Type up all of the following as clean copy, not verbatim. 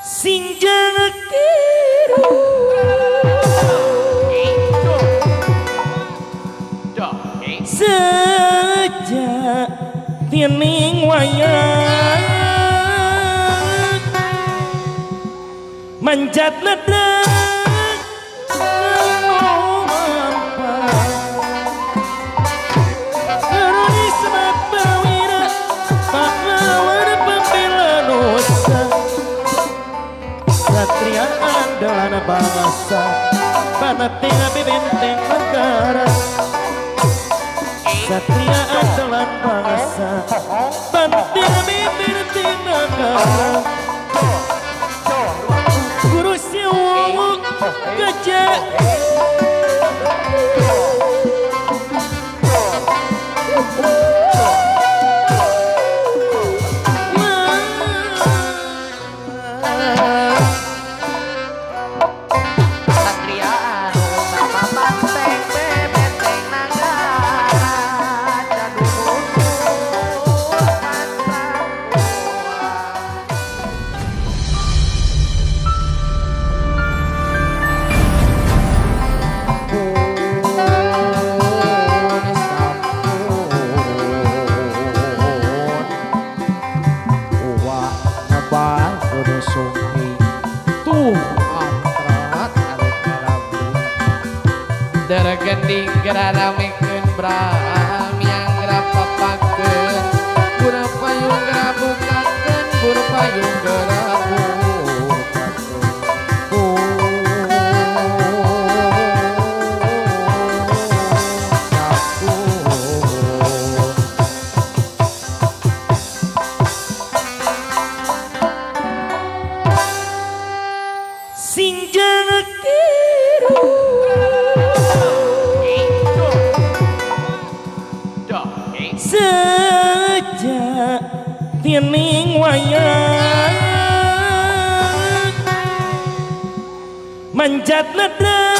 Sing jangan tiru sejak tining wayang manjat ledek satria andalan bangsa banating benteng negara. Satria andalan bangsa banating benteng negara. Guru siwung gajah Gending geramekeun bram yang gerapapakeun gura payung gerabukakeun gura payung gerabukakeun sing jangan tiru sejak tining wayang manjat ledek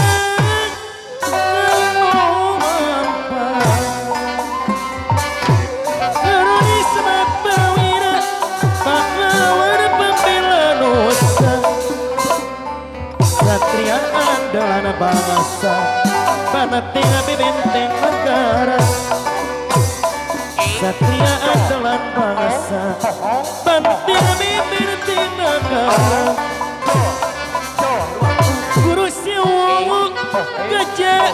semat bawira pahlawan pembela nusa. Satria andalan bangsa banating benteng negara. Satria andalan bangsa banteng benteng negara. Guru siwung gajah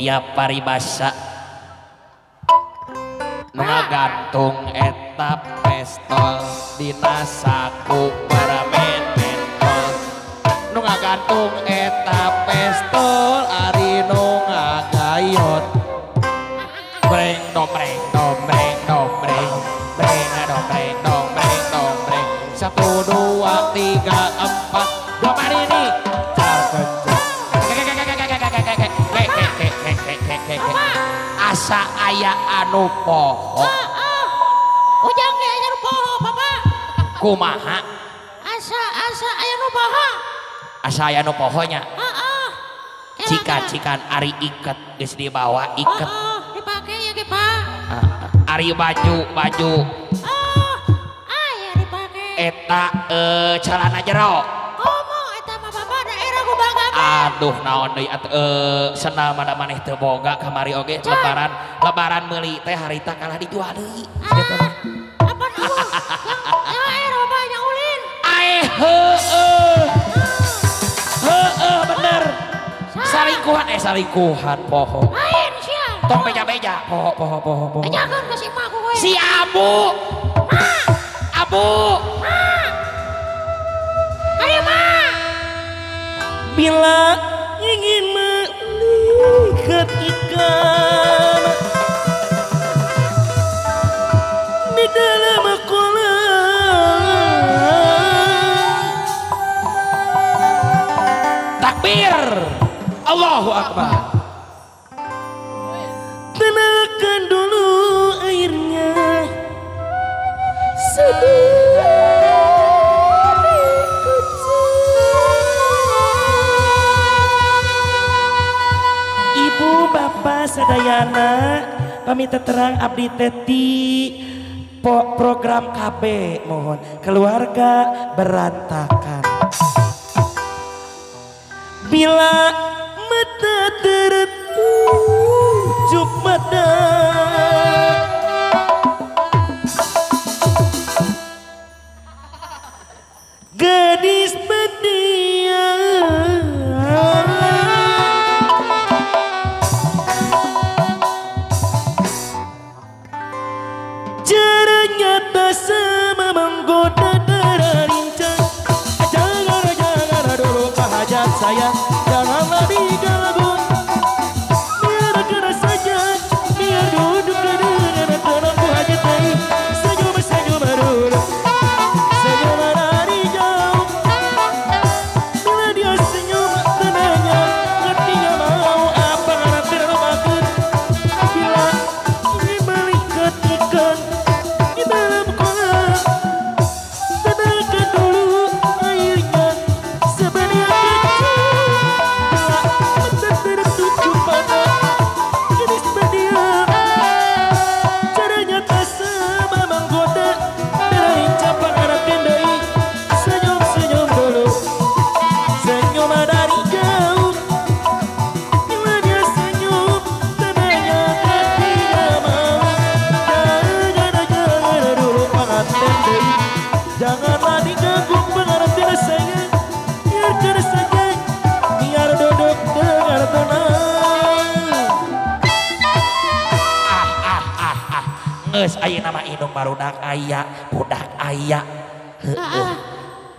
aya paribasa nu ngagantung eta pestol dina saku paramen mentol nu ngagantung eta pestol ari nu ngagayot breng dombreng dombreng dombreng breng dombreng dombreng dombreng 1 2 3 4 dua ini asa aya anu poho. Ujang ge aya nu poho, Bapak. Kumaha? Asa aya nu poho. Asa aya nu poho nya. Heeh. Cikan-cikan ari iket geus dibawa iket. Heeh, dipake ieu ge, Pak. Ari baju. Oh, aya dipake. Eta celana jero. Komo eta mah Bapak daerah gubal gabe. Aduh naon deui atuh sendal mah maneh teu boga kamari oge lebaran meuli teh harita kalah dijual deui. Apa nu? Yang air yang ulin. Ae heueuh. Heueuh bener. Salingkuhan poho. Lain sia. Tong beja-beja poho. Bejakeun ka si emak ku we. Si Abu. Ma. Abu. Ma. Ari ma. Bila ingin melihat ikan di dalam kolam, takbir, Allahu Akbar. Tenangkan dulu airnya sedih. Ibu bapak sadayana pamit terang abdi teti program KB mohon keluarga berantakan. Bila mata tertuju pada gadis pendiam, caranya tak sama menggoda darah lincah. Jangan dulu pahajat saya, janganlah diganggu. Biar kena saja, biar duduk dengan tenang ku hajat tadi. Senyum-senyum dulu, senyum dari jauh. Bila dia senyum tenangnya, ngertinya mau apa ngerti makan. Bila ingin melihat ikan di dalam kolam, tenangkan dulu airnya sebenarnya kecil. Bila mata tertuju pada gadis pendiam, caranya tak sama menggoda dari capang arah tendai. Senyum-senyum dulu, senyum dari jauh. Bila dia senyum tenangnya hatinya mau. Jangan dulu pengantin deui, janganlah diganggu pengantin saya. Biarkan saja, biar duduk dengan tenang. Geus ayeuna mah indung barudak aya, budak aya. Heueuh.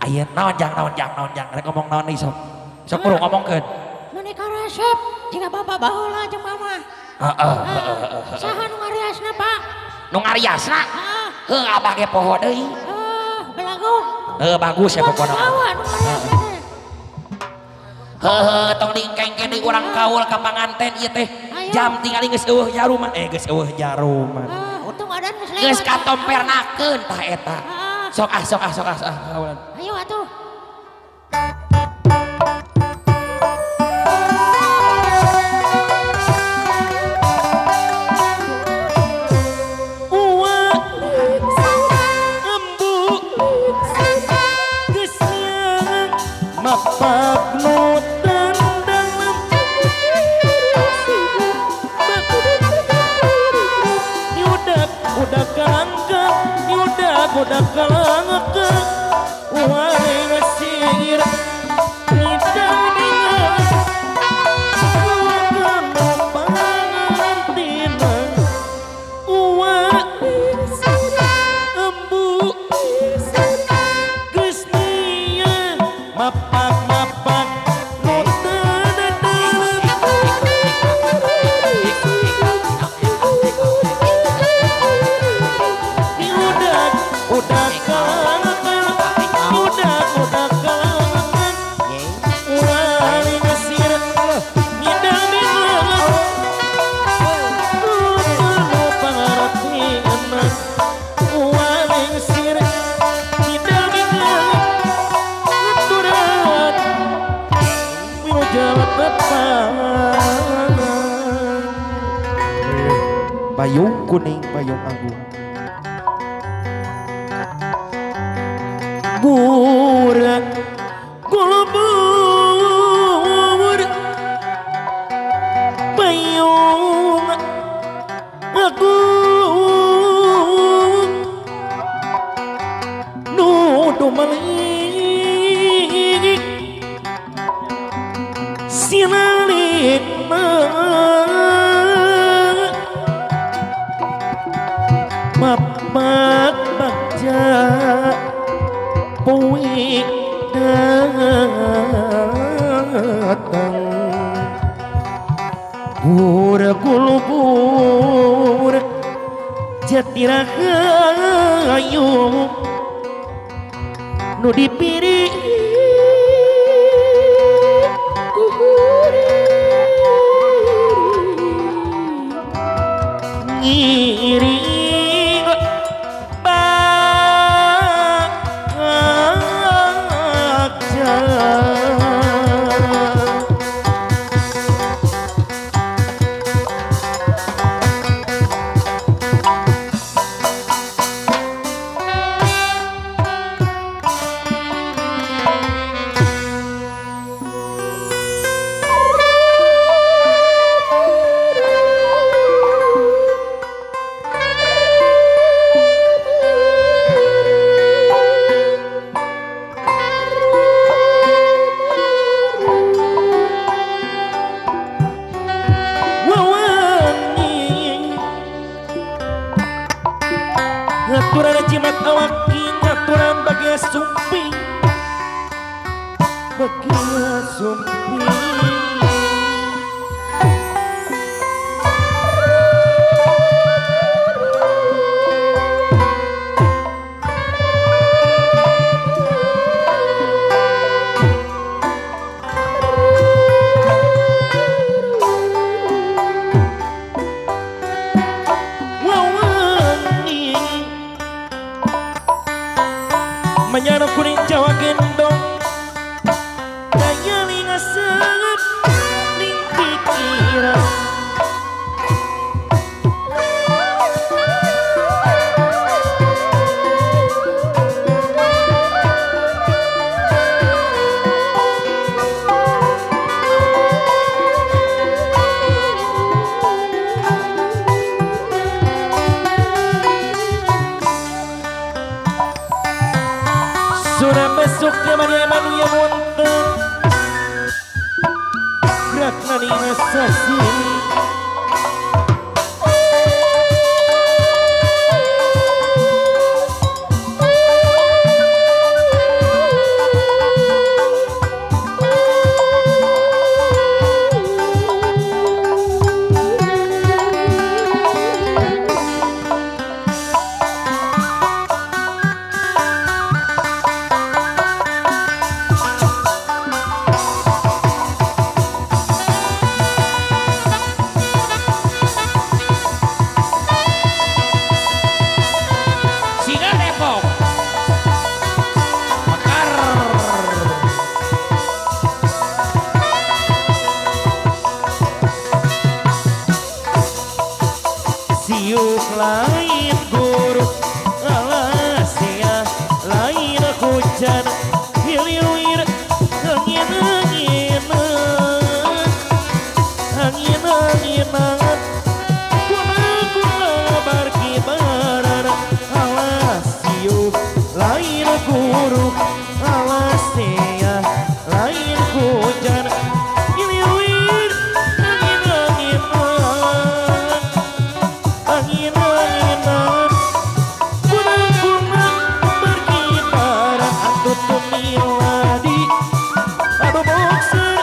Ayeuna naon jang rek ngomong naon deui sok. Sok kudu ngomongkeun. Meuni karesep jiga bapak baheula jeung mama. Heeh. Saha nu ngariasna, Pak? Nu ngariasna? Heeh. Heuh abah ge poho deui. Heuh, belagu. Heuh bagus ya pokona. Saha nu ngariasna teh? Heuh tong dingkengkeun deui urang kaul ka panganten ieu teh. Jam tingali geus eueuh jaruman. Geus eueuh jaruman. Untung adan geus lewat. Geus katompernakeun tah eta. Sok ah kaulan. Ayo atuh. Uwa embu geus siang mapak nu tendang. Udah kalangka, udah kalangka, wae ngasir, nidang dengan, uwa pangantina, uwa embu, geus nia, mapak mapak, nu teu. Udah kalangan, wali ngesir, ngidam ngidam, lu pangarti enak, wali ngesir, ngidam. Payung kuning payung agung. Burak gulubur payung agung nuduh malik sinalik mapak bagja puwi datang burkulubur jati rahayu nu dipiri ngiring ngaturan jimat awak ngaturan bagai sumping bagai sumping. Menyana kuning Jawa gendong daya lingasep ning pikiran sudah besok nyaman-nyaman yang wonten gerak nani ngasasi. Siuk lain guru alasia lain hujan hiliwir angin anginan angin anginan kuna kuna berkibaran alas siuk lain guru alasia lain hujan hiliwir angin anginan angin-anginan kunang-kunang berkibaran atuh tumiladi aduh boxer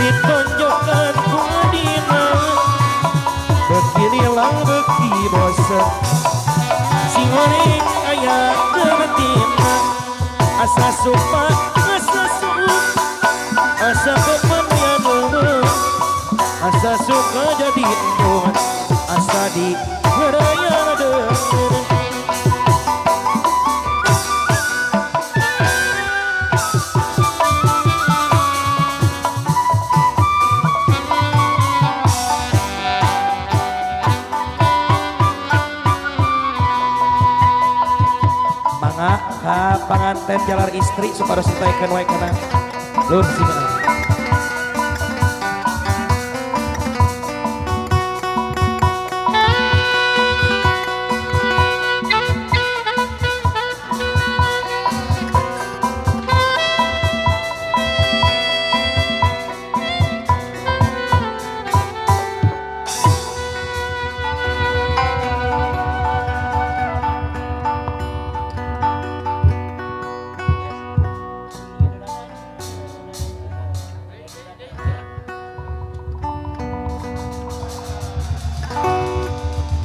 ditonjokkan ku adina beki lila beki bosen sing goreng aya gemetina asa supa asa suuk asa kepenyan asa suka jadi endungan asa di raya deun. Ka panganten jalar istri supados ditaekeun wae kana lur sina.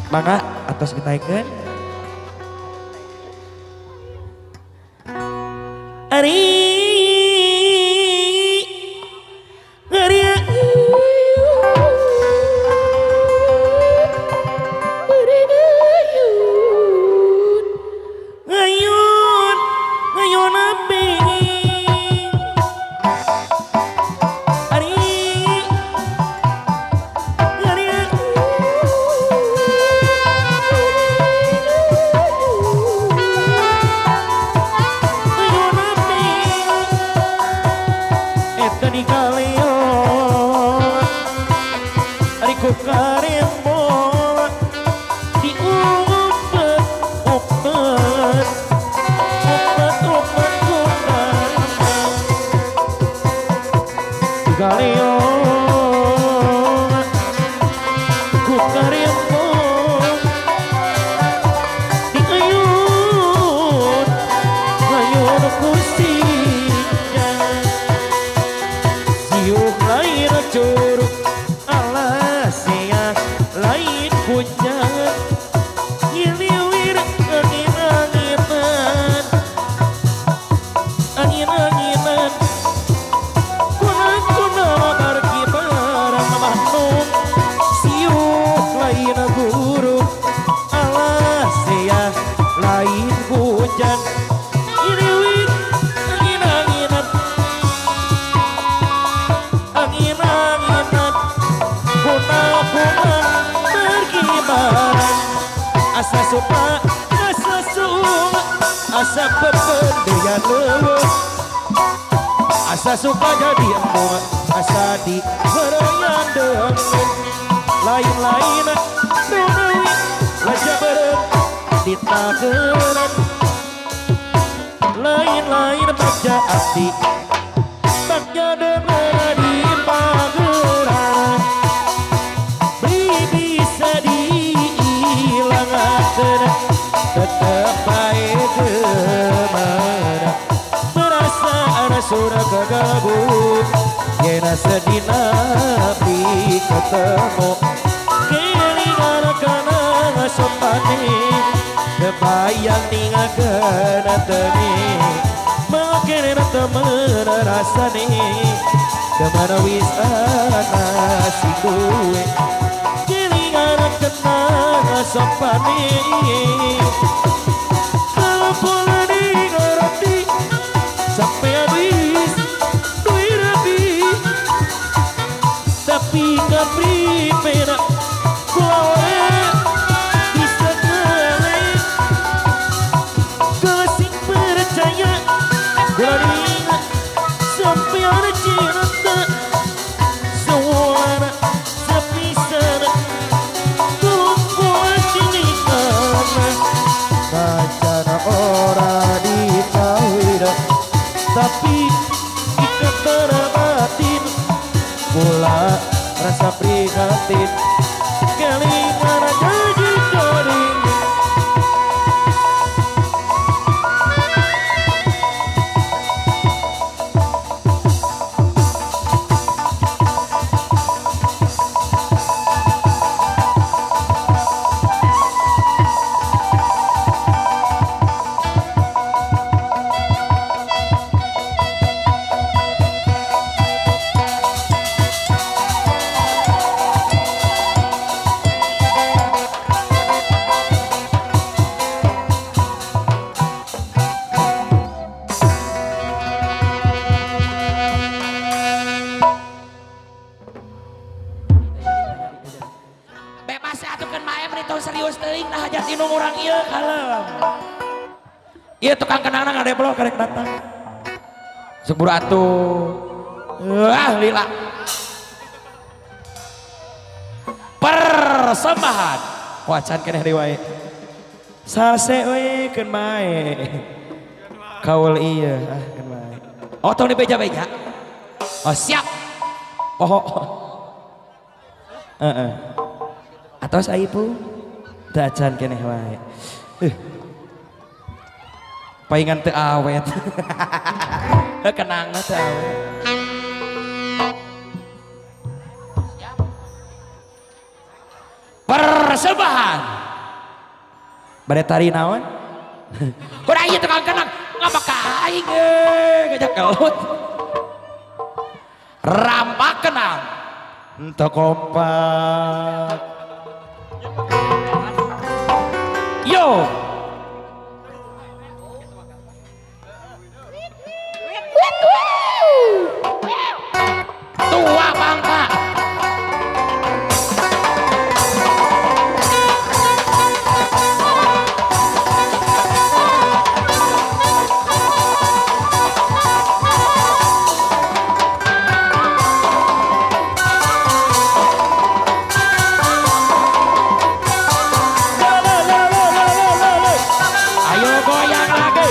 Mangga atos ditaekeun. Ari ari ayun ayun api ari ari asa supa asa suung asa pependean leuweung asa suka jadi embung asa di heureuyan deungeun lain-lain nu leuwih laja beureum ditakeran lain-lain bagja abdi bagja deungeun di pageran beli bisa diilangakeun tetep bae kemana perasaan surah keganggu yena sedina pi ketemu kelingan kana sopane kebayang ningakeun teni makene temen rasane kemana wis ana sing duwe kelingan kana sopane kalau boleh ngerti sampai habis duit lebih tapi kapri perak kowe bisa kale kasih percaya dari sampai ada cinta suara sepisana tunggu cinta kancana ora ditawira tapi ikatan batin kula rasa prihatin kelingan janji kering. Bebas atukeun mae meni tong serius teuing nah hajat indung urang ieu kalem. Iya tukang kenang-kenang ada belum karek datang. Sok buru atuh. Wah lila. Persembahan. Wacan keneh deui wae. Salse we keun bae. Kaul iya ah keun bae. Oh tong dibeja-beja. Oh siap. Oh. Heeh. Atos aipu. Teu acan keneh wae. Paingan teu awet. Kenangna teu awet. Persembahan. Bade tari naon? Kurang ieu tukang kenang ngapa ka aing euy ngajak gelut. Rampak kenang. Henteu kompak. Yo. Tua bangka. Ayo goyang lagi.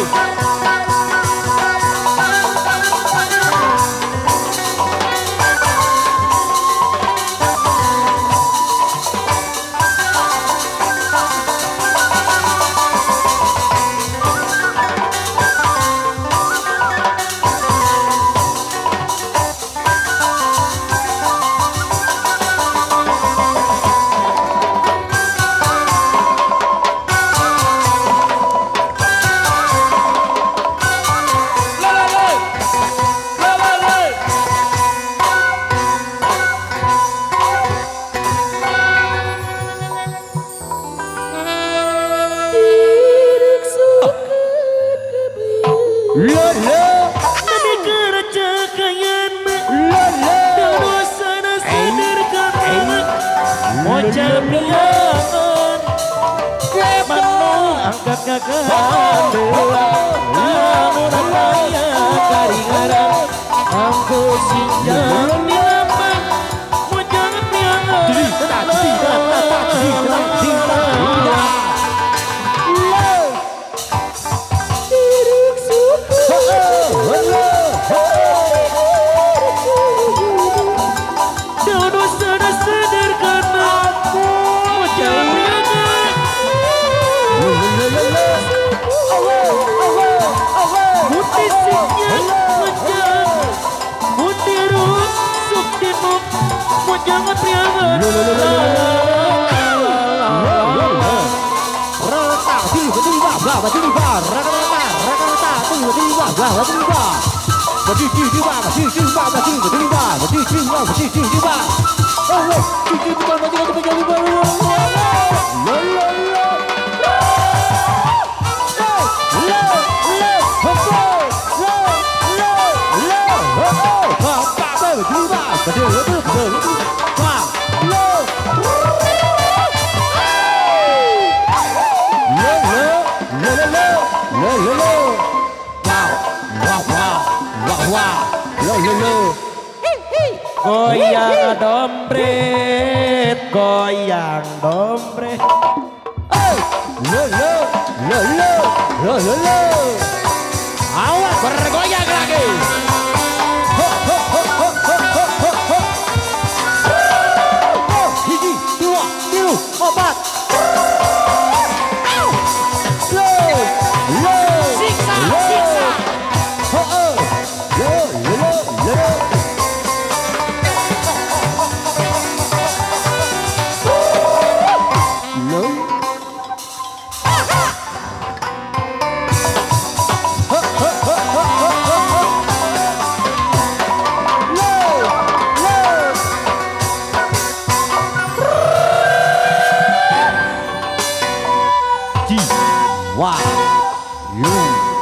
Goyang dompet, goyang dompet. Lo lo lo lo lo lo lo. Awas bergoyang lagi. Ho ho ho ho ho ho ho ho. Hiji, dua, tilu, opat. Lo lo. Siksa, siksa. Ho ho. Lo lo lo. Wah, lu.